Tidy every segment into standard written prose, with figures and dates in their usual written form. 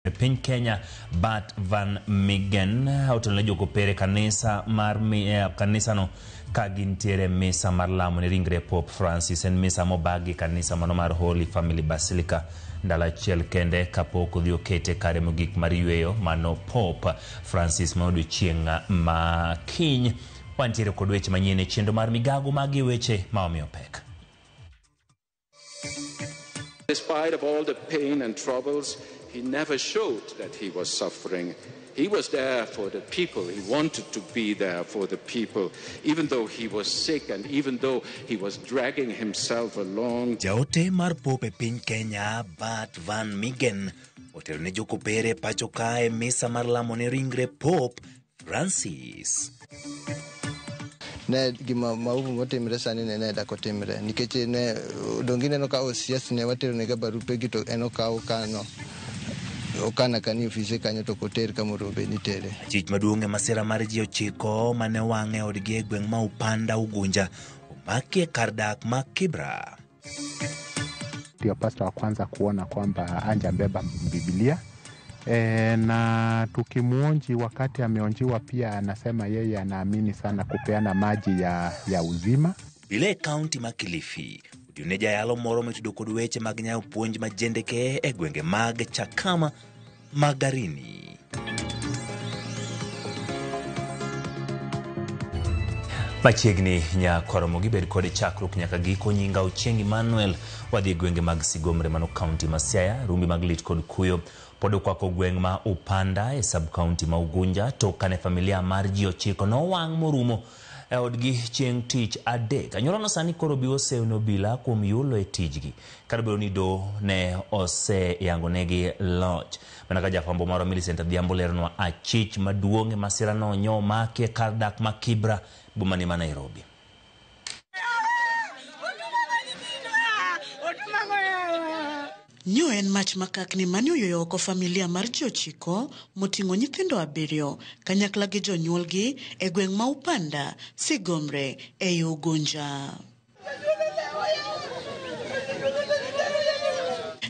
E piny Kenya, Bart Van Miggen otelo ne jokopere kanisa mar kanisano ka gintiere misa mar lamo ne ringre Pope Francis. En misa mobagi kanisa mano mar Holy Family Basilica ndalo achiel kende kapok odhi okete kare mogik mar yweyo mano Pope Francis ma odiochieng' ma kiny. Wantiere kod weche manyien e chenro mar migago magi weche ma omiyo pek. Despite of all the pain and troubles, he never showed that he was suffering. He was there for the people. He wanted to be there for the people, even though he was sick and even though he was dragging himself along. Jaote mar Pope e piny Kenya, Bart Van Miggen, otelo ne jokopere pacho kae misa mar lamo ne ringre Pope Francis. Ne gima maovu motimre sani ne dak otimre nikech ne donge ineno ka OCS ne watero nega barupe gi to en okawo kano okana kani ofise kanyo to ok oter kamoro bed ni itere. Achich maduong' e masira mar ji 9 mane owang' e odgi e gweng' ma Upanda Ugunja omaki e kar dak ma Kibra. Ndio pasta wa kwanza kuona kwamba hajabeba Biblia. Na tukimuonji wakati ameonjiwa pia anasema yeye anaamini sana kupeana maji ya uzima. Bile e kaunti ma Kilifi, odione jayalo moro mitudo kod weche mag nyayo puonj ma jendeke e gwenge mag Chakama Magarini. Machiegni nyakwaromo gibed kod chakruok nyaka giko. Nyinga Ochieng' Emmanuel. Wadhi e gwenge mag Sigomre mano kaunti ma Siaya. Rumbi mag lit kod kuyo pod okwako gweng' ma Upanda e sub kaunti ma Ugunja tok kane familia mar ji 9 nowang' morumo e odgi chieng' tich adek. Anyuolano sani koro biwo seyo ne obila kuom yulo e tijgi kata obedo ni doho ne oseyangonegi loch. Mana ka jafwambo marwa Millicent Adhiambo leronwa achich maduong' e masirano nyo omaki e kar dak ma Kibra bomani ma Nairobi. Nyo en mach makakni mane oyuoyo oko familia mar ji 9 moting'o nyithindo 7 kanyakla gi jonyuolgi e gweng' ma Upanda, Sigomre ei Ugunja.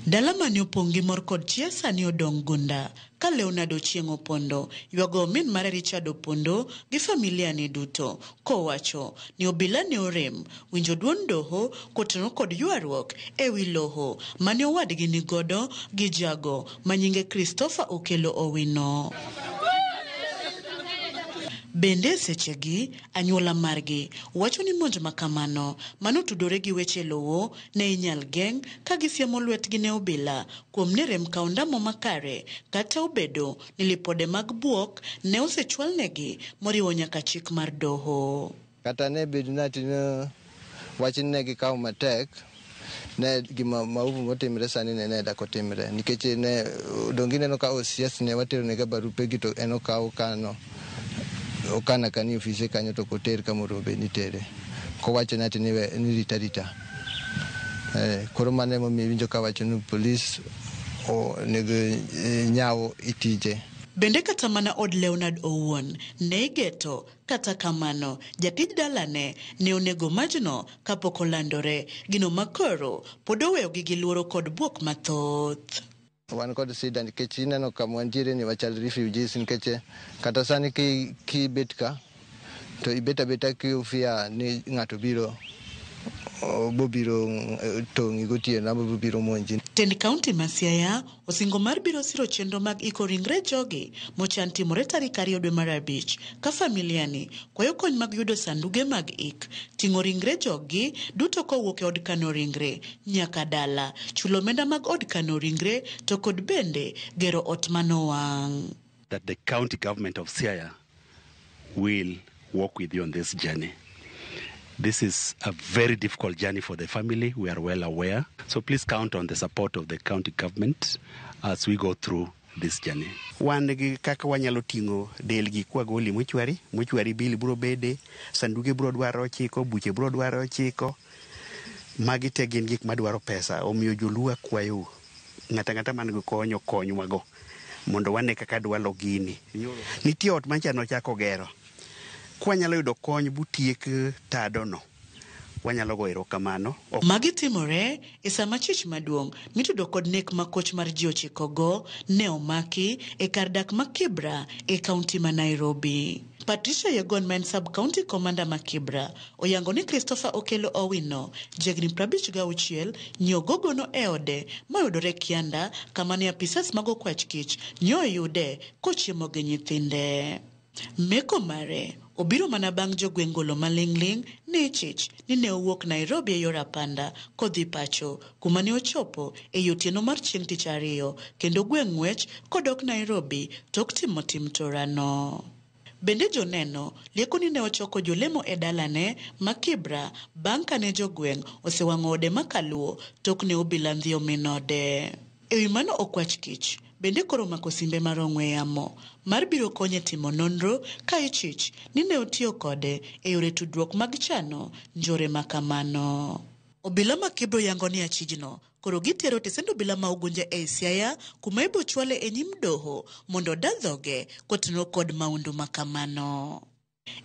Dala mane opong' gi mor kod chia sani odong' gunda ka Leonard Ochieng' Opondo ywago min mare Richard Opondo gi familia ne duto kowacho ni obila ne orem winjo duond doho kotenore kod ywaruok ewi loho mane owadgi ni godo gi jago manyinge Christopher Okello Owino. Bende sechegi anyuola margi wacho ni monj makamano manotudore gi weche lowo ne inyal geng' ka gisiemo lwetgi ne obila kuom ne rem kawo ndamo makare kata obedo ni lipode mag buok ne osechwalnegi moriwo nyaka chik mar doho. Kata ne bed ni ati ne wach ni ne gikawo matek, ne gima maovu motimre sani ne dak otimre nikech ne donge ineno ka OCS ne watero nega barupe gi to en okawo kano okana kani ofise kanyo to ok oter kamoro bed ni itere kowacho ni ati ni rita rita. Koro mano emomiyo iwinjo kawacho ni polis onego nyawo e tije. Bende kata mana od Leonard owuon ne igeto, kata kamano jatij dalane ne onego majno kapok olandore, gino makoro pod oweyogi gi luoro kod buok mathoth. Wan kod sida nikech ineno kama wantiere ni wachal refugees nikech kata sani kibet ka to ibet abeta kihofia ni ng'ato biro bobiro tong'i gotieno ama bobiro monji. Tend kaunti ma Siaya osingo mar biro siro chenro mag iko ringre jogi mochan timore tarik 2 dwe mar 5 ka familia ni kwayo kony mag yudo sanduge mag ik, ting'o ringre jogi duto kowuok e od kano ringre nyaka dala, chulo omenda mag od kano ringre to kod bende gero ot manowang'. That the county government of Siaya will walk with you on this journey. This is a very difficult journey for the family, we are well aware. So please count on the support of the county government as we go through this journey. Wan gi kaka wanyalo ting'o delgi kwa goli mochwari, mochwari bill bro bede, sanduge bro dwaro 9, buche bro dwaro 9. Magi te gin gik madwaro pesa, omiyo joluo akwayo ng'ata ng'ata man gi kony okonywago mondo wane kaka dwalo gini. Nitie ot mancha nochako gero. Kwanyalo yudo kony butiek tadono, Wanyalo goyo erokamano. Magi timore e sama chich maduong' mitudo kod nek ma koch mar ji ochikogo ne omaki e kar dak ma Kibra e kaunti ma Nairobi. Patricia Yegon ma en sub-county commander ma Kibra oyango ni Christopher Okello Owino, jahigni 56, nyogogono e ode mayudore Kianda kama ne apisas mag okwach kich nyoyude kochiemo gi nyithinde. Meko mare obiro mana bang' jogweng' golo maling'ling' ni chich ni ne owuok Nairobi e yor apanda kodhi pacho kuma ne ochopo e otieno mar chieng' tich ariyo kendo gweng' ng'wech kodok Nairobi tok timo tim torano. Bende joneno lieko ni ne ochoko jolemo e dalane ma Kibra bang' kane jogweng' osewang'o ode ma Kaluo tok ne obila ndhiyo min ode. Ewi mano okwach kich bende koro omako simbe mar ong'we yamo mar biro konye timo nonro ka ichich ni ne otiyo kode e yore tudruok mag chano njore ma kamano. Obila ma Kibra oyango ni achijno koro gitero tesend obila ma Ugunja ei Siaya kuma ibochwale e nyim doho mondo oda dhoge kotenore kod maundu ma kamano.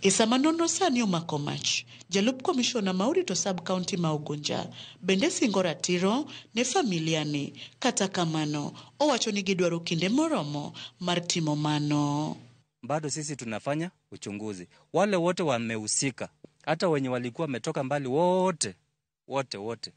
E sama nonro sani omako mach, jalup komishona ma orito sub-county ma Ugunja bende singo ratiro ne familia ni. Kata kamano, owacho ni gidwaro kinde moromo mar timo mano. Bado sisi tunafanya uchunguzi. Wale wote wamehusika, hata wenye walikuwa wametoka mbali wote, wote, wote.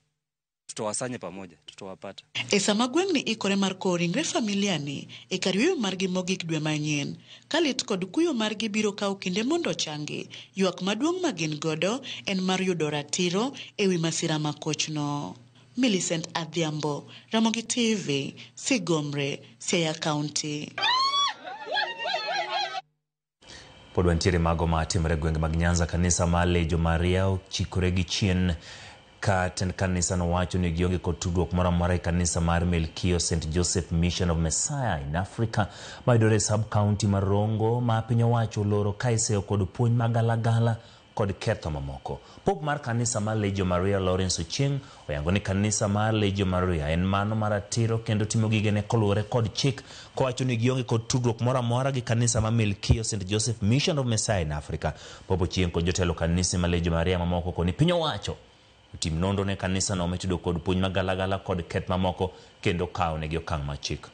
Tutawasanya pamoja, tutawapata. E sama gweng'ni ikore mar kowo ringre familia ni e kar yueyo margi mogik dwe manyien, ka lit kod kuyo margi biro kawo kinde mondo ochangi, ywak maduong' ma gin godo en mar yudo ratiro ewi masira ma kochno. Millicent Adhiambo, Ramogi TV, Sigomre, Siaya County. Pod wantiere mago ma timore gwenge mag Nyanza. Kanisa mar Lejo Maria ochikore gi chien ka tend kanisa nowacho ni gionge kod tudruok moro amora e kanisa mar Melkio St Joseph Mission of Messiah in Africa mayudore e sub-county mar Rongo ma piny owacho oloro ka iseyo kod puonj magalagala kod ketho mamoko. Pop mar kanisa mar Legio Maria Lawrence Ochieng oyango ni kanisa mar Legio Maria en mano maratiro kendo timo gigene koluwore kod chik, kowacho ni gionge kod tudruok moro amora gi kanisa mar Melkio St Joseph Mission of Messiah in Africa. Pop Ochieng kod jotelo kanisa mar Legio Maria mamoko koni piny owacho otim nonro ne kanisa no mitudo kod puonj magalagala kod keth mamoko kendo kawo negi okang' mar chik.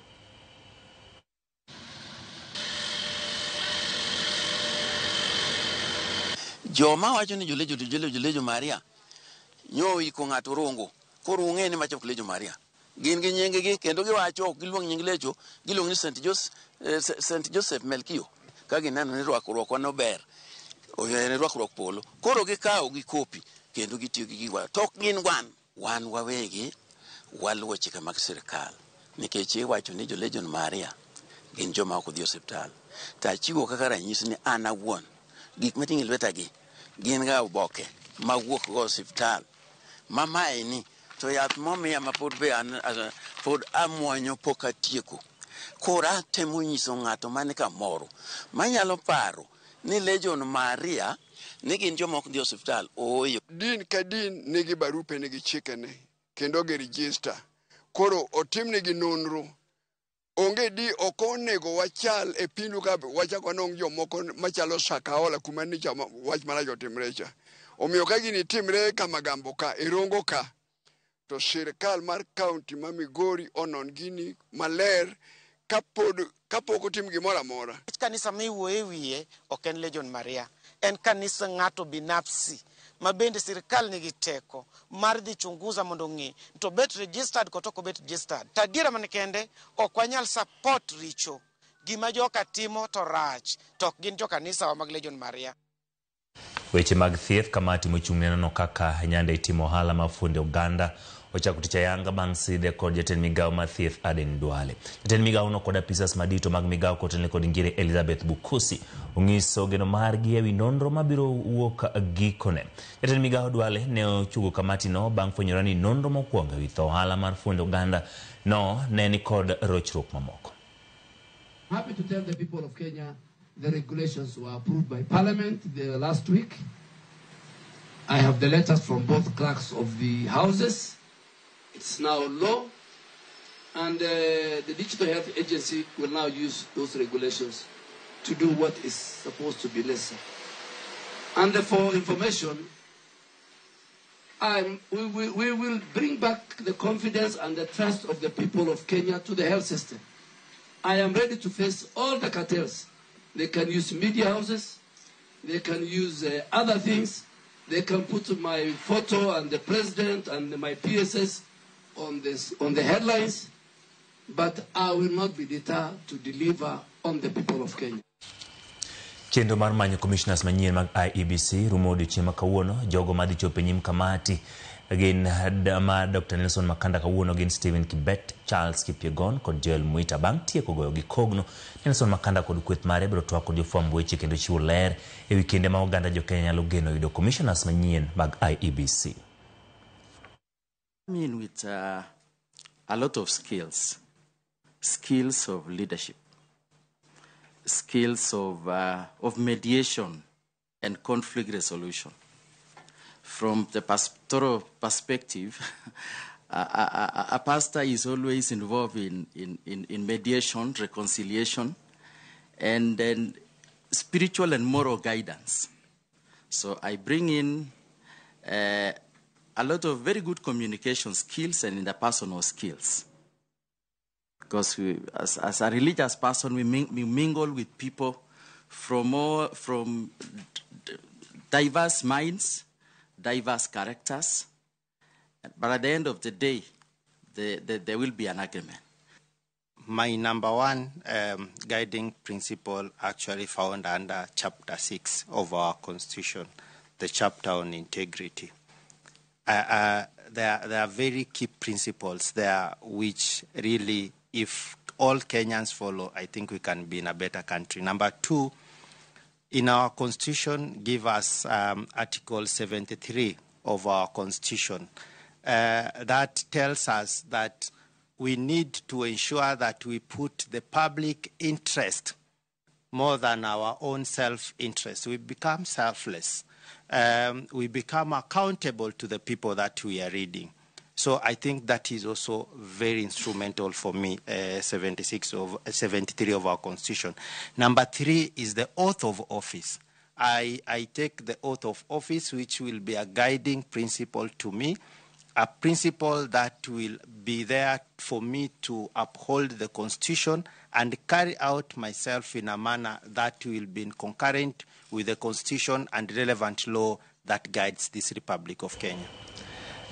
Joma wacho ni jolejo jolejo Maria nyo iko ng'ato Rongo, koro ung'e ni macha ok Lejo Maria. Gin gi nying gi kendo giwacho ok giluong nying Lejo, giluong ni St Joseph Melkio. Ka gineno ni rwakruok no ber, en rwakruok polo. Koro gikawo gi kopi kendo gitiyo gi giwa. To ok gin wan wawegi waluwo chike mag sirikal nikech iwacho ni jo Legion Maria gin joma ok odhi osiptal. To achiwo kaka ranyisi ni an awuon gik mating'o e lweta gi gin ga oboke mawuok go osiptal ma mae ni to yath momiya ma pod be an pod amuonyo pok atieko. Koro atemo nyiso ng'ato man kamoro manyalo paro ni Legion Maria ni gin joma ok dhi osiptal. Ooyo. Din ka din nigi barupe nigi chikene kendo gi register. Koro otimnegi nonro. Onge di ok onego wachal e pindu ka wachak wanong' jomoko machalo Sakaola kuma nicha wach marach otimre cha. Omiyo ka gini timre Kamagambo ka, e Rongo ka, to sirikal mar kaunti ma Migori onon gini maler kapok otim gimoro amora. Kanisa miwuoye wiye ok en Legion Maria, en kanisa ng'ato binafsi ma bende sirikal nigi teko mar dhi chunguza mondo ong'e to bet registered kata ok obet registered. To adiera man kende ok wanyal support richo. Gima joka timo to rach, to ok gin jokanisa wa mag Legion Maria. Weche mag thieth, kamati mochung' ne nono kaka nyande itimo ohala mar fuonde oganda ochako tich ayanga bang' sidhe kod jatend migawo mar thieth Aden Duale. Jatend migawo no kod apisas madito mag migawo kotenore kod Ngire Elizabeth Bukusi onyiso geno margi ewi nonro mabiro wuok gikone. Jatend migawo Duale ne ochugo kamati no bang' fwenyore ni nonro mokwongo ewi tho ohala mar fuonde oganda no ne ni kod rochruok mamoko. Happy to tell the people of Kenya the regulations were approved by Parliament the last week. I have the letters from both clerks of the houses. It's now law, and the Digital Health Agency will now use those regulations to do what is supposed to be necessary. And for information, We will bring back the confidence and the trust of the people of Kenya to the health system. I am ready to face all the cartels. They can use media houses, they can use other things, they can put my photo and the president and my PSS on the headlines, but I will not be deterred to deliver on the people of Kenya. Chenro mar manyo commissioners manyien mag IEBC rumo odiochieng' ma kawuono. Jogo madhi chopo e nyim kamati gin ma Dr. Nelson Makanda kawuono gin Stephen Kibet, Charles Kipyegon kod Joel Muita. Bang' tieko goyo gi kogno, Nelson Makanda kod kweth mare biro twak kod jofwamb weche kendo chiwo ler ewi kinde ma oganda jo Kenya nyalo geno yudo commissioners manyien mag IEBC. I mean with a lot of skills, skills of leadership, skills of mediation and conflict resolution. From the pastoral perspective, a pastor is always involved in mediation, reconciliation, and then spiritual and moral guidance. So I bring in a lot of very good communication skills and interpersonal skills. Because we, as a religious person, we mingle with people from diverse minds, diverse characters. But at the end of the day, there will be an agreement. My number one guiding principle actually found under Chapter 6 of our Constitution, the chapter on integrity. There are very key principles there which really, if all Kenyans follow, I think we can be in a better country. Number two, in our Constitution, give us Article 73 of our Constitution. That tells us that we need to ensure that we put the public interest more than our own self-interest. We become selfless. We become accountable to the people that we are reading. So I think that is also very instrumental for me, 73 of our Constitution. Number three is the oath of office. I take the oath of office, which will be a guiding principle to me, a principle that will be there for me to uphold the Constitution and carry out myself in a manner that will be concurrent with the Constitution and relevant law that guides this Republic of Kenya.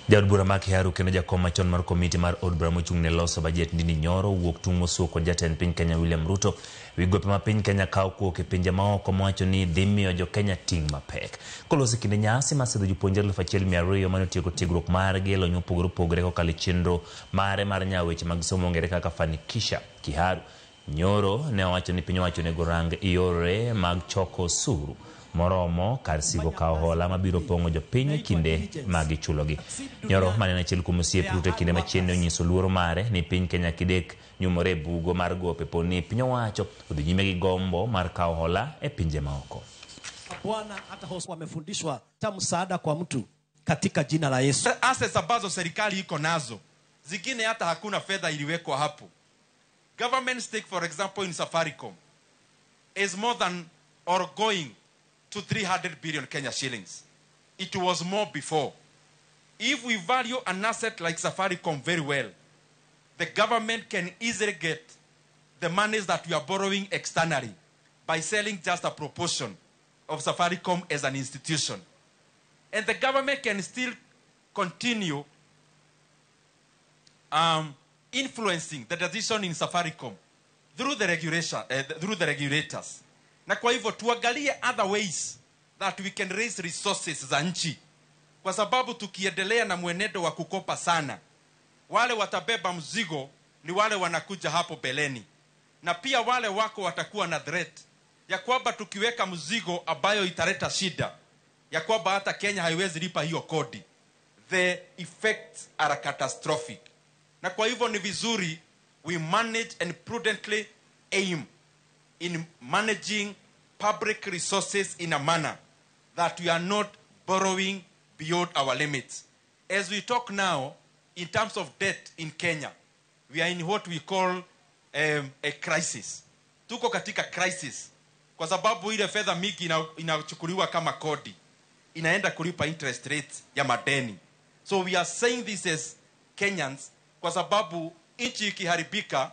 Jaod bura ma Kiharu kendo jakom machon mar komiti mar od bura mochung' ne loso bajet Ndindi Nyoro wuok tung' mosuo kod jatend piny Kenya William Ruto wi gope ma piny Kenya kawo kuok e pinje maoko mowacho ni dhi miyo jo Kenya ting' mapek. Koloso kinde nyasi mar sidho jopuonjre 1200 mane otieko tiegruok margi e lony mopogore opogore kokalo e chenro mare mar nyawo weche mag somo ong'ere kaka Fanikisha. Kiharu Nyoro ne owacho ni piny owacho onego rang yore mag choko osuru moromo kar siko kawo hola mabiro pong'o jopiny e kinde ma gichulogi. Nyoro mane en achiel kuom osiep Ruto e kinde machien ne onyiso luoro mare ni piny Kenya kidek nyumore e bugo mar gope po ni piny owacho odhi nyime gi gombo mar kawo hola e pinje maoko. Bwana hata wamefundishwa ta msaada kwa mtu katika jina la Yesu. Assets ambazo serikali iko nazo zingine hata hakuna fedha iliwekwa hapo. Government stake, for example, in Safaricom is more than or going to 300 billion Kenya shillings. It was more before. If we value an asset like Safaricom very well, the government can easily get the monies that we are borrowing externally by selling just a proportion of Safaricom as an institution. And the government can still continue influencing the decision in Safaricom through the regulation, through the regulators. Na kwa hivyo tuangalie other ways that we can raise resources za nchi. Kwa sababu tukiendelea na mwenendo wa kukopa sana, wale watabeba mzigo ni wale wanakuja hapo beleni. Na pia wale wako watakuwa na threat ya kwamba tukiweka mzigo ambayo italeta shida, ya kwamba hata Kenya haiwezi lipa hiyo kodi. The effects are catastrophic. Na kwa hivyo ni vizuri we manage and prudently aim in managing public resources in a manner that we are not borrowing beyond our limits. As we talk now, in terms of debt in Kenya, we are in what we call a crisis. Tuko katika crisis kwa sababu ile fedha mingi inachukuliwa kama kodi, inaenda kulipa interest rates ya madeni. So we are saying this as Kenyans kwa sababu nchi ikiharibika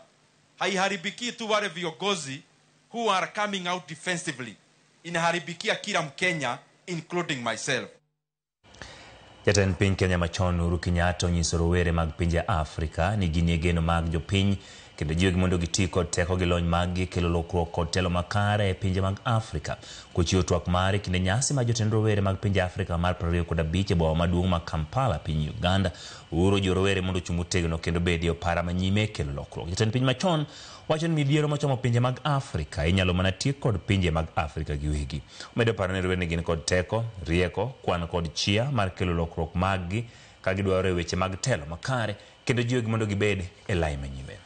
haiharibiki tu wale viongozi who are coming out defensively. Inaharibikia kila Mkenya including myself. Jatend piny Kenya machon Uhuru Kenyatta onyiso rowere mag pinje Afrika ni ginie geno mag jopiny kendo jiwogi mondo giti kod teko gi lony maggi kelo lokruok kod telo makare e pinje mag Afrika. Kochiwo twak mare kinde nyasi mar jotend rowere mag pinje Afrika mar 25 e boma maduong' ma Kampala piny Uganda, Uhuru ojiwo rowere mondo ochung' motegno kendo bedi e opara manyime kelo lokruok. Jatend piny machon wacho ni midhiero mochomo pinje mag Afrika inyalo mana tiek kod pinje mag Afrika giwegi. Omedo paro ni rowere ni gin kod teko, rieko, kwan kod chia mar kelo lokruok maggi ka gidwaro e weche mag telo makare kendo jiwogi mondo gibed e lai manyime.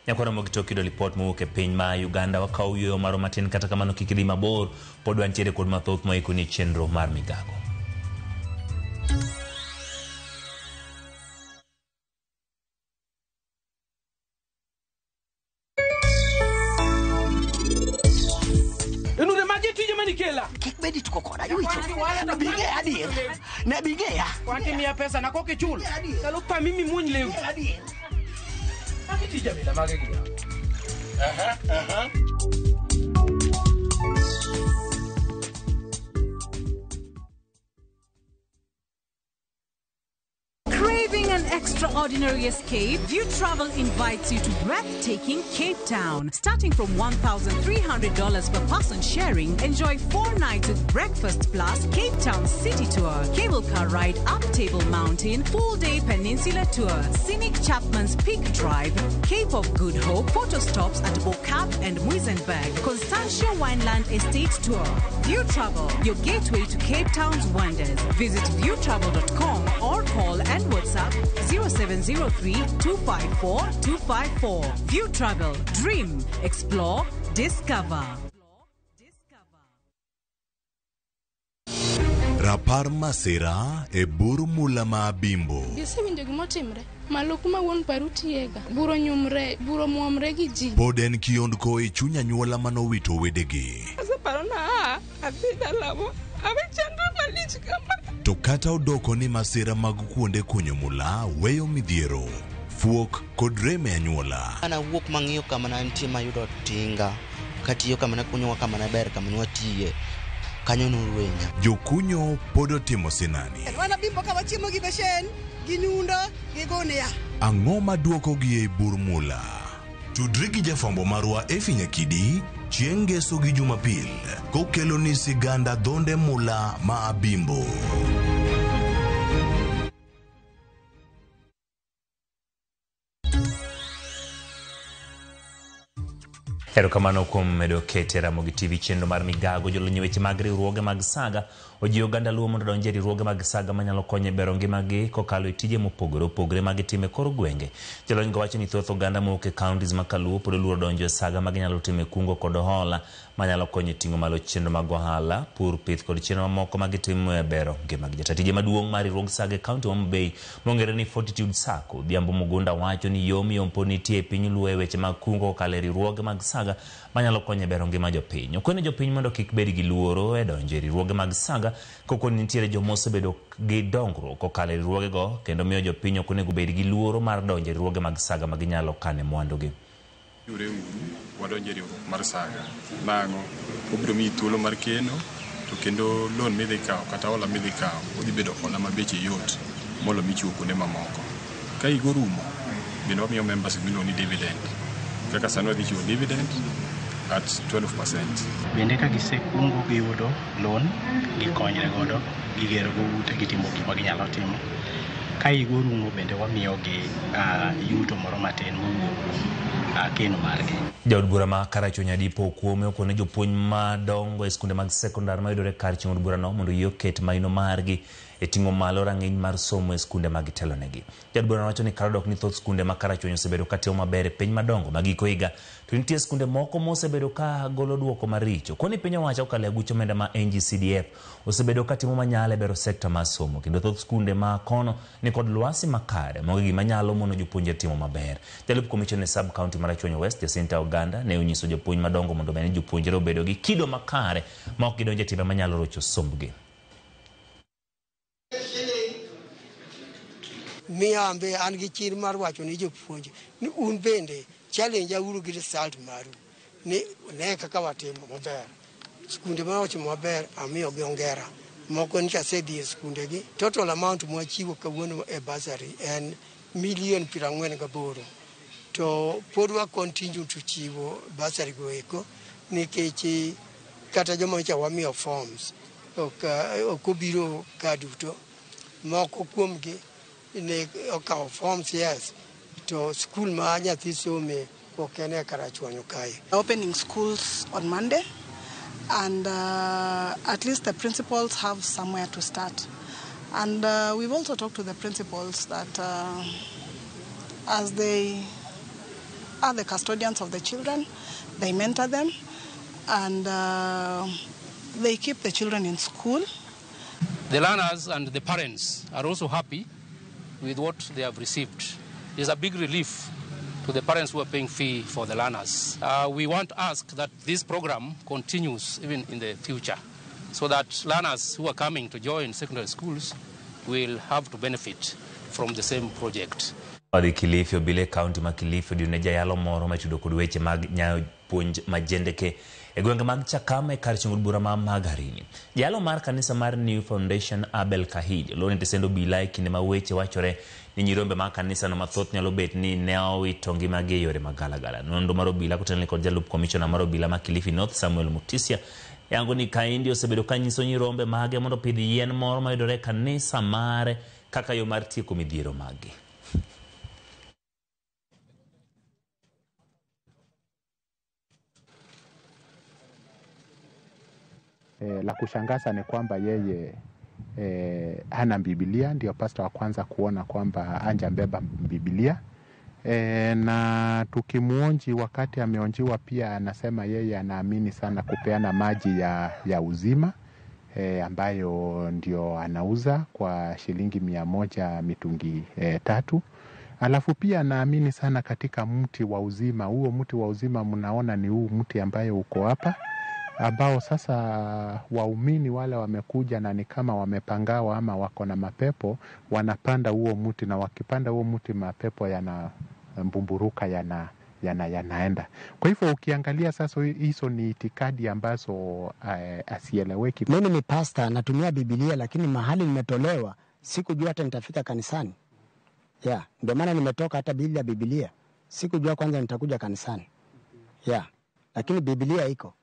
Nyakwaro mogi tok yudo lipot mowuok e piny ma Uganda wakawo yueyo marwa matin kata kamano kik idhi mabor pod wantiere kod mathoth moikoni e chenro mar migago. Enude magi tije manikela. Kik bedi tuko koda iwicho. Bige adier. Ne bige ya. Kwani miya pesa na koke chul. Kalo pa mimi muny leo. Magi tije mila magi gi. Aha aha. Craving an extraordinary escape? View Travel invites you to breathtaking Cape Town. Starting from $1,300 per person sharing, enjoy 4 nights with breakfast plus Cape Town City Tour, cable car ride up Table Mountain, full-day peninsula tour, scenic Chapman's Peak Drive, Cape of Good Hope, photo stops at Bo-Kaap and Muizenberg, Constantia Wineland Estate Tour. View Travel, your gateway to Cape Town's wonders. Visit viewtravel.com or call and WhatsApp 0703 254 254. View Travel. Dream, explore, discover. Rapar masira e bur mula ma Abimbo. Gisewinjo gimotimre. Malo kuma wuon paru tiyega. Buro nyumre, buro muomre gi ji. Pod en kiondko e chuny anyuola manowito wedegi. Aseparo na adhi dalawa. Awe chandruok malich kama. To kata odoko ni masira mag kuonde kunyo mula weyo midhiero, fuok kod rem e anyuola. An awuok mang'iyo kama ne antie mayudo tinga, katiyo kama ne kunyowa kama ne ber kama ne watiye. Kanyo norwenya. Jokunyo pod otimo sinani. Wan Abimbo ka wachiemo gi beshen, gi nyundo, gi gunia. Ang'o maduokogi ei bur mula? Tudri gi jafwambo marwa Effie Nyakidi chieng' Ngeso gi Jumapil kokelo ni siganda dhonde mula ma Abimbo. Erokamano kuom medo kete Ramogi TV chenro mar migago. Jolony weche mag riwruoge mag saga ojiwo oganda Luo mondo odonj e riwruoge mag saga manyalo konyo e bero ngimagi kokalo e tije mopogore opogore ma gitimo e kor gwenge. Jolony go wacho ni thoth oganda mowuok e counties ma Kaluo pod oluoro donjo e saga ma ginyalo timo e kungo kod hola manyalo konyo e ting'o malo chenro mag ohala, pur, pith kod chenro mamoko ma gitimo e bero ngimagi. Jata tije maduong' mar riwruog saga e county ma Homa Bay mong'ere ni Fortitude Sacco, Odhiambo Mugunda wacho ni yom yom pod nitie e piny Luo e weche mag kungo kokalo e riwruoge mag saga manyalo konyo e bero ngima jopiny. Okwene jopiny mondo kik bed gi luoro e donjo e riwruoge mag saga koko nitiere joma osebedo gi dongruok kokalo e riwruogego kendo miyo jopiny ok onego bed gi luoro mar donjo e riwruoge mag saga ma ginyalo kane mwandugi. Ure uru wadonjo e riwruok mar saga. Nang'o? Obiro miyi thuolo mar keno to kendo loan midhi kawo kata hola midhi kawo odhi bedo hola ma beche yot molo michiwo kuonde mamoko. Ka higa orumo, bende wamiyo members gimiluongo ni dividend. Kaka sani wadhi chiwo dividend at 12%. Bende ka gisekungo giyudo loan, gikonyre godo, gigero go ute, gitimo gik ma ginyalo timo. Ka higa orumo bende wamiyogi yuto moro matin mowuok kuom keno margi. Jaod bura ma Karachuonyo Adipo Okuome okone jopuonj madongo e skunde mag sekondar mayudore kar chieng' od burano mondo oyie oket maino margi e ting'o malo rang'iny mar somo e skunde ma gitelonegi. Jaod burano wacho ni kar odok ni thoth skunde ma Karachuonyo osebedo ka timo maber e piny madongo mag giko higa, to nitie skunde moko mosebedo ka golo duoko maricho. Koni piny owacho kokalo e aguch omenda ma NGCDF osebedo ka timo manyalo e bero sekta mar somo, kendo thoth skunde ma kono ni kod lwasi makare maonge gima nyalo mono jopuonjre timo maber. Jalup komishona e sub county mar Rachuonyo West, Jacinta Oganda, ne onyiso jopuonj madongo mondo obed ni jopuonjre obedo gi kido makare ma ok gidonjo e timbe manyalo rocho sombgi. Miyo ambe an gi chir mar wacho ni jopuonj ni un bende challenge uru gi result maru ni ne kaka watimo maber. Skunde ma otimo maber amiyo gi ongera moko ni asedhi e skunde gi. Total amount mwachiwo kawuono e bursary en milion 48, to pod wa continue to chiwo bursary go eko nikech kata joma nyocha wamiyo forms ok obiro ka duto, moko kuomgi ne okawo forms, yes, to school ma nyathi some ok en e Karachuonyo kae. Opening schools on Monday, and at least the principals have somewhere to start. And we've also talked to the principals that as they are the custodians of the children, they mentor them and they keep the children in school. The learners and the parents are also happy with what they have received. It's a big relief to the parents who are paying fee for the learners. We want to ask that this program continues even in the future, so that learners who are coming to join secondary schools will have to benefit from the same project. Wadhi Kilifi, obile kaunti ma Kilifi odino jayalo moro matudo kod weche mag nyayo puonj majendeke e gwenge mag Chakama e kar chung' bura ma Magarini. Jayalo mar kanisa mar New Foundation Abel Kahidi olone tesend obila e kinde ma weche wachore ni nyirombe mag kanisa no mathoth nyalo bet ni ne owito ngimagi e yore magalagala. Nonro mar obila kotenore kod jalup komishona mar obila ma Kilifi North Samuel Mutisia yango ni Kahindi osebedo ka nyiso nyirombe mage mondo opidh yien moro mayudore e kanisa mare kaka yo mar tieko midhiero maggi. La kushangaza ni kwamba yeye hana Biblia, ndio pastor wa kwanza kuona kwamba hajabeba Biblia. Na tukimuonji wakati ameonjiwa pia anasema yeye anaamini sana kupeana maji ya uzima, ambayo ndio anauza kwa shilingi 100 mitungi 3. Alafu pia anaamini sana katika mti wa uzima. Huo mti wa uzima mnaona ni huu mti ambayo uko hapa, ambao sasa waumini wale wamekuja na ni kama wamepangawa ama wako na mapepo, wanapanda huo mti, na wakipanda huo mti mapepo yana mbumburuka yanaenda. Kwa hivyo ukiangalia sasa hizo ni itikadi ambazo asieleweki. Mimi ni pastor, natumia Biblia, lakini mahali nimetolewa sikujua hata nitafika kanisani. Yeah, ndio maana nimetoka hata bila Biblia. Sikujua kwanza nitakuja kanisani. Yeah, lakini Biblia iko.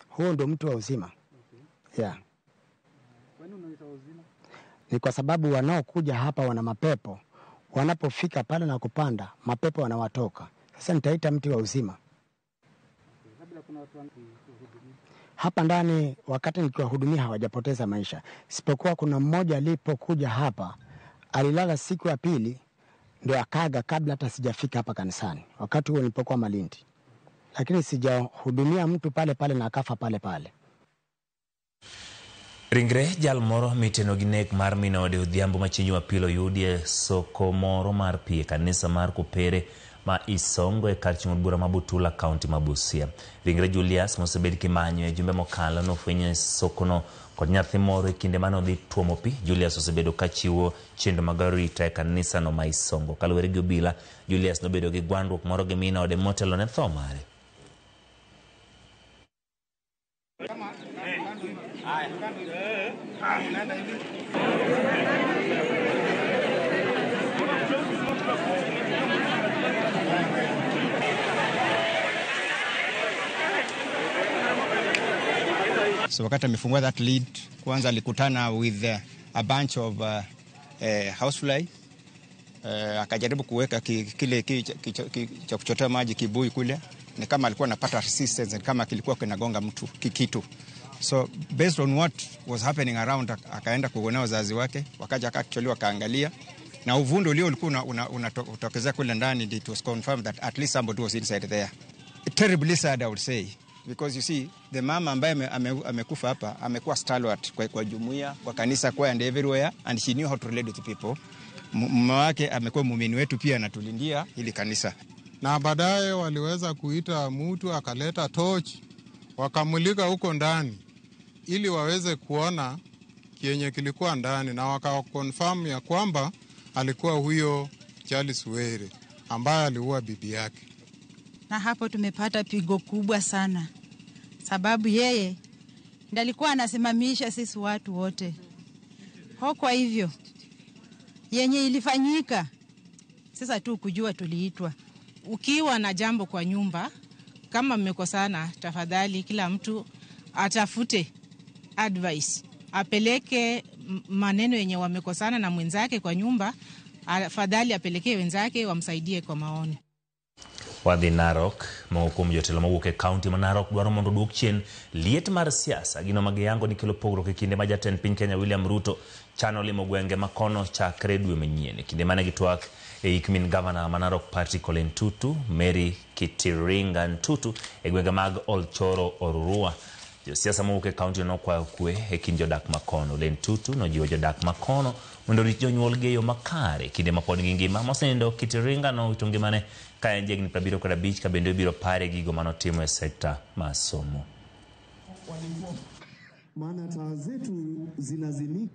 Huo ndio mti wa uzima. Yeah. Ni kwa sababu wanaokuja hapa wana mapepo. Wanapofika pale na kupanda, mapepo wanawatoka. Sasa nitaita mti wa uzima. Hapa ndani wakati nikiwahudumia hawajapoteza maisha. Isipokuwa kuna mmoja alipokuja hapa, alilala siku ya pili ndio akaga kabla hata sijafika hapa kanisani. Wakati huo nilipokuwa Malindi. Lakini sijahudumia mtu pale pale na akafa pale pale. Ringre jal moro miteno gi nek mar minode odhiambo machiegni Jumapil oyudi e soko moro mar pi e kanisa mar Kopere ma Isongo e kar chung' bura ma Butula, kaunti ma Busia. Ringre Julius mosebed kimanyo e jumbe mokalo nofweny e sokono kod nyathi moro e kinde mane odhi tuomo pi. Julius osebedo ka chiwo chenro mag arita e kanisano ma Isongo. Kaluwore gi obila, Julius nobedo gi gwandruok moro gi minode motelo ne tho mare. So wakati amefungua that lead, kwanza alikutana with a bunch of Housefly. Akajaribu kuweka kile cha kuchotea maji kibuyu kule, ni kama alikuwa anapata resistance, ni kama kilikuwa kinagonga mtu kikitu. So based on what was happening around, akaenda kuona wazazi wake, wakaja actually wakaangalia, na uvundo ulio ulikuwa unatokezea kule ndani, it was confirmed that at least somebody was inside there. Terribly sad, I would say, because you see the mama ambaye amekufa hapa amekuwa stalwart kwa jumuiya, kwa kanisa, kwa and everywhere, and she knew how to relate with people. Mume wake amekuwa muumini wetu pia, anatulindia hili kanisa. Na baadaye waliweza kuita mtu akaleta torch, wakamulika huko ndani ili waweze kuona kienye kilikuwa ndani, na wakakonfirm ya kwamba alikuwa huyo Charles Were ambaye aliua bibi yake. Na hapo tumepata pigo kubwa sana, sababu yeye ndiye alikuwa anasimamisha sisi watu wote. Kwa hivyo yenye ilifanyika sasa tu kujua tuliitwa. Ukiwa na jambo kwa nyumba, kama mmekosana, tafadhali kila mtu atafute advice, apeleke maneno yenye wamekosana na mwenzake kwa nyumba, afadhali apeleke wenzake wamsaidie kwa maoni. Wadhi Narok, moko kuom jotelo mowuok e kaunti ma Narok dwaro mondo oduok chien liet mar siasa. Gino ma giyango ni kelo pogruok e kinde ma jatend piny Kenya William Ruto chano limo gwenge ma kono chakre dwe manyien. E kinde mane gitwak e ik min gavana ma Narok Patrick Ole Ntutu, Mary Kitiringa Ntutu e gwenge mag Olchoro Orurua, josiasa mowuok e kaunti nokwayo kwe e kind jodak makono. Ole Ntutu nojiwo jodak makono mondo orit jonyuolgi e yo makare kinde ma pod gingima. Mosenindo Kitiringa nowito ngimane ka en jahigni 75 ka bende ibiro pare gigo manotimo e sekta mar somo. Maana taa zetu zinazimika.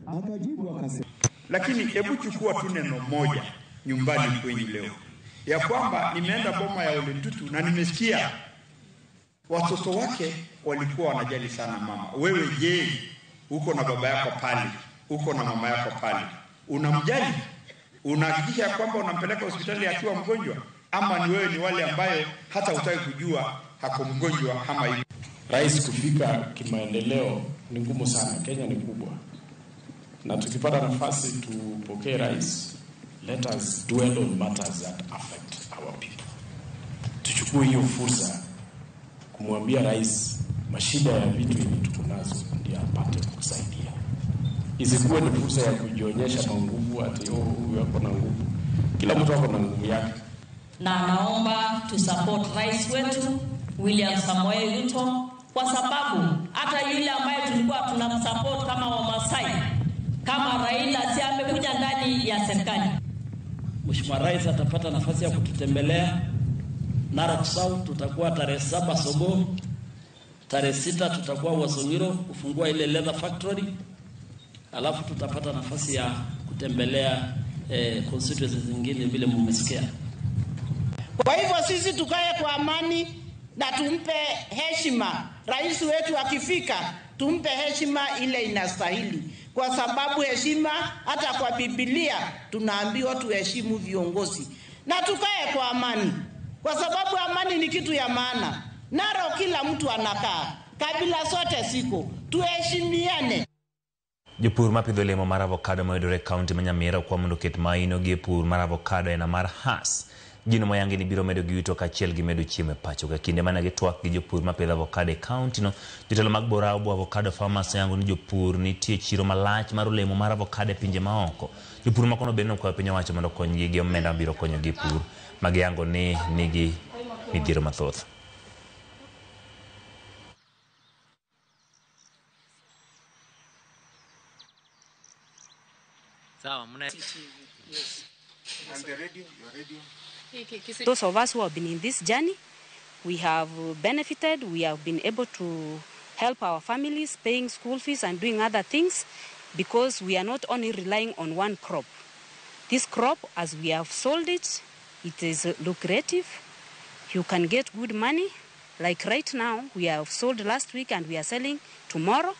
Akajibu akasema, lakini hebu chukua tu neno moja nyumbani kwenyu leo, ya kwamba nimeenda boma ya Ole Ntutu na nimesikia watoto wake walikuwa wanajali sana mama. Wewe je, uko na baba yako pale, uko na mama yako pale, unamjali? Unahakikisha kwamba unampeleka hospitali akiwa mgonjwa, ama ni wewe ni wale ambayo hata hutaki kujua hako mgonjwa ama hivi? Rais kufika kimaendeleo ni ngumu sana. Kenya ni kubwa, na tukipata nafasi tupokee rais, let us dwell on matters that affect our people. Tuchukue hiyo fursa kumwambia rais mashida ya vitu hivi tuko nazo, ndio apate kusaidia. Isikuwe ni fursa ya kujionyesha manguvu ati huyu ako na nguvu. Kila mtu ako na nguvu yake. Na naomba tu support rais wetu William Samoei Ruto, kwa sababu hata yule ambaye tulikuwa tunamsupport kama Wamasai, kama Raila, si amekuja ndani ya serikali. Mheshimiwa Rais atapata nafasi ya kututembelea Narok South, tutakuwa tarehe 7 Sogo, tarehe 6 tutakuwa Wasongiro kufungua ile leather factory. Alafu tutapata nafasi ya kutembelea constituencies zingine vile mmesikia. Kwa hivyo sisi tukae kwa amani na tumpe heshima rais wetu akifika, tumpe heshima ile inastahili, kwa sababu heshima hata kwa Biblia tunaambiwa tuheshimu viongozi. Na tukae kwa amani, kwa sababu amani ni kitu ya maana. Narok kila mtu anakaa, kabila zote siko, tuheshimiane. Jopur mapidho olemo mar avocado mayudore e kaunti ma Nyamira okwa mondo oket maino gi e pur mar avocado aina mar Hass. Gino moyangi ni biro medo gi yuto kaachiel gi medo chiemo e pacho. Ka kinde mane gitwak gi jopur mapidho avocado e kaunti no, jotelo mag Borabu Avocado Farmers oyango ni jopur nitie chiro malach mar olemo mar avocado e pinje maoko. Jopur makono bende nokwayo piny owacho mondo okonygi gi omenda mabiro konyogi e pur magiyango ni nigi midhiero mathoth. Sawa, mna Yes. And the radio, your radio. Those of us who have been in this journey, we have benefited. We have been able to help our families, paying school fees and doing other things, because we are not only relying on one crop. This crop, as we have sold it, it is lucrative. You can get good money. Like right now, we have sold last week and we are selling tomorrow.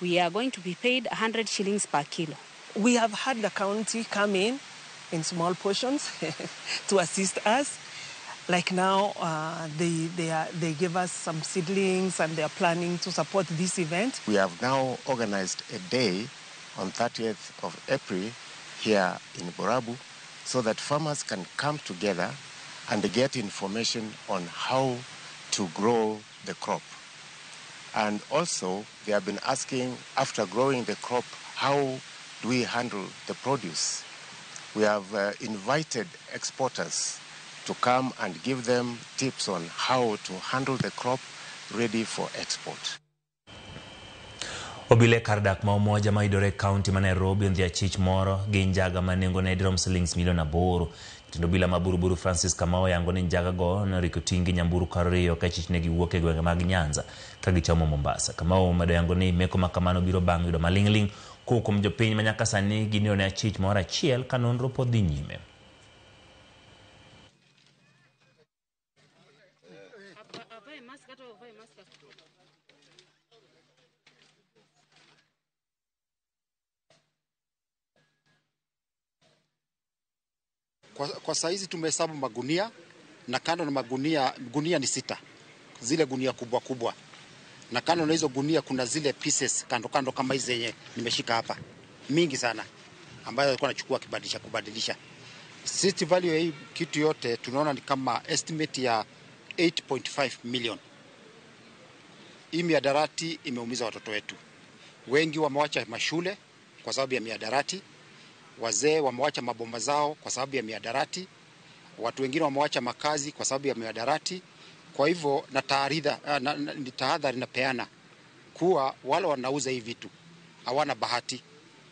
We are going to be paid 100 shillings per kilo. We have had the county come in small portions to assist us. Like now, they give us some seedlings and they are planning to support this event. We have now organized a day on 30th of April here in Borabu, so that farmers can come together and get information on how to grow the crop. And also, they have been asking, after growing the crop, how do we handle the produce? We have invited exporters to come and give them tips on how to handle the crop ready for export. Obile kar dak ma Umoja mayudore e kaunti ma Nairobi ondhi achich moro gi njaga ma nengone dirom silings milion 8. Jatend obila ma Buruburu Francis Kamau oyango ni njaga go noriko ting' gi nyamburko 2 ka achich ne giwuok e gwenge mag Nyanza ka gichomo Mombasa. Kamau omedo yango ni meko ma kamano biro bang' yudo maling'ling' kowuok kuom jopiny ma nyaka sani gineno ne achich moro achiel ka nonro pod dhi nyime. Kwa saizi tumehesabu magunia, na kando na magunia, gunia ni 6, zile gunia kubwa kubwa, na kando na hizo gunia kuna zile pieces kando kando kama hizi zenye nimeshika hapa, mingi sana, ambazo alikuwa anachukua akibadilisha kubadilisha. City value ya hii kitu yote tunaona ni kama estimate ya 8.5 million. Hii mihadarati imeumiza watoto wetu. Wengi wamewacha mashule kwa sababu ya mihadarati. Wazee wamewacha maboma zao kwa sababu ya mihadarati. Watu wengine wamewacha makazi kwa sababu ya mihadarati. Kwa hivyo na tahadhari napeana kuwa wale wanauza hii vitu hawana bahati.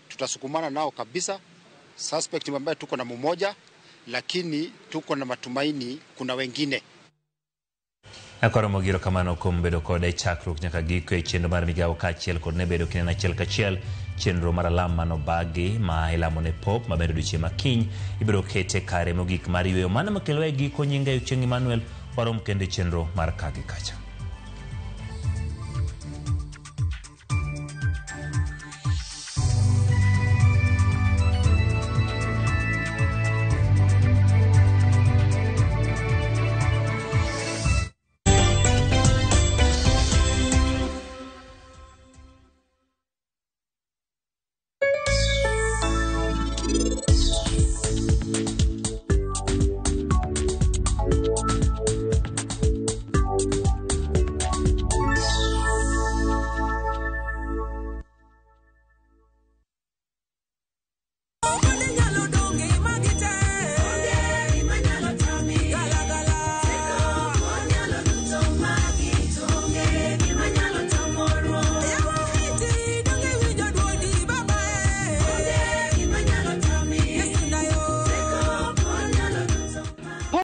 Tutasukumana nao kabisa. Suspect ambaye tuko na mmoja, lakini tuko na matumaini kuna wengine. Akoro mogiro kamano kuom bedo kode e chakruok nyaka giko e chenro mar migawo kaachiel kod ne bedo kineno achiel kachiel chenro mar alam manobagi ma ilamo ne Pop maber odiochieng' ma kiny ibiro kete kare mogik mar yweyo. Mano makelo e giko nyinga Ochieng' Emmanuel warom kendo e chenro mar ka gi kacha.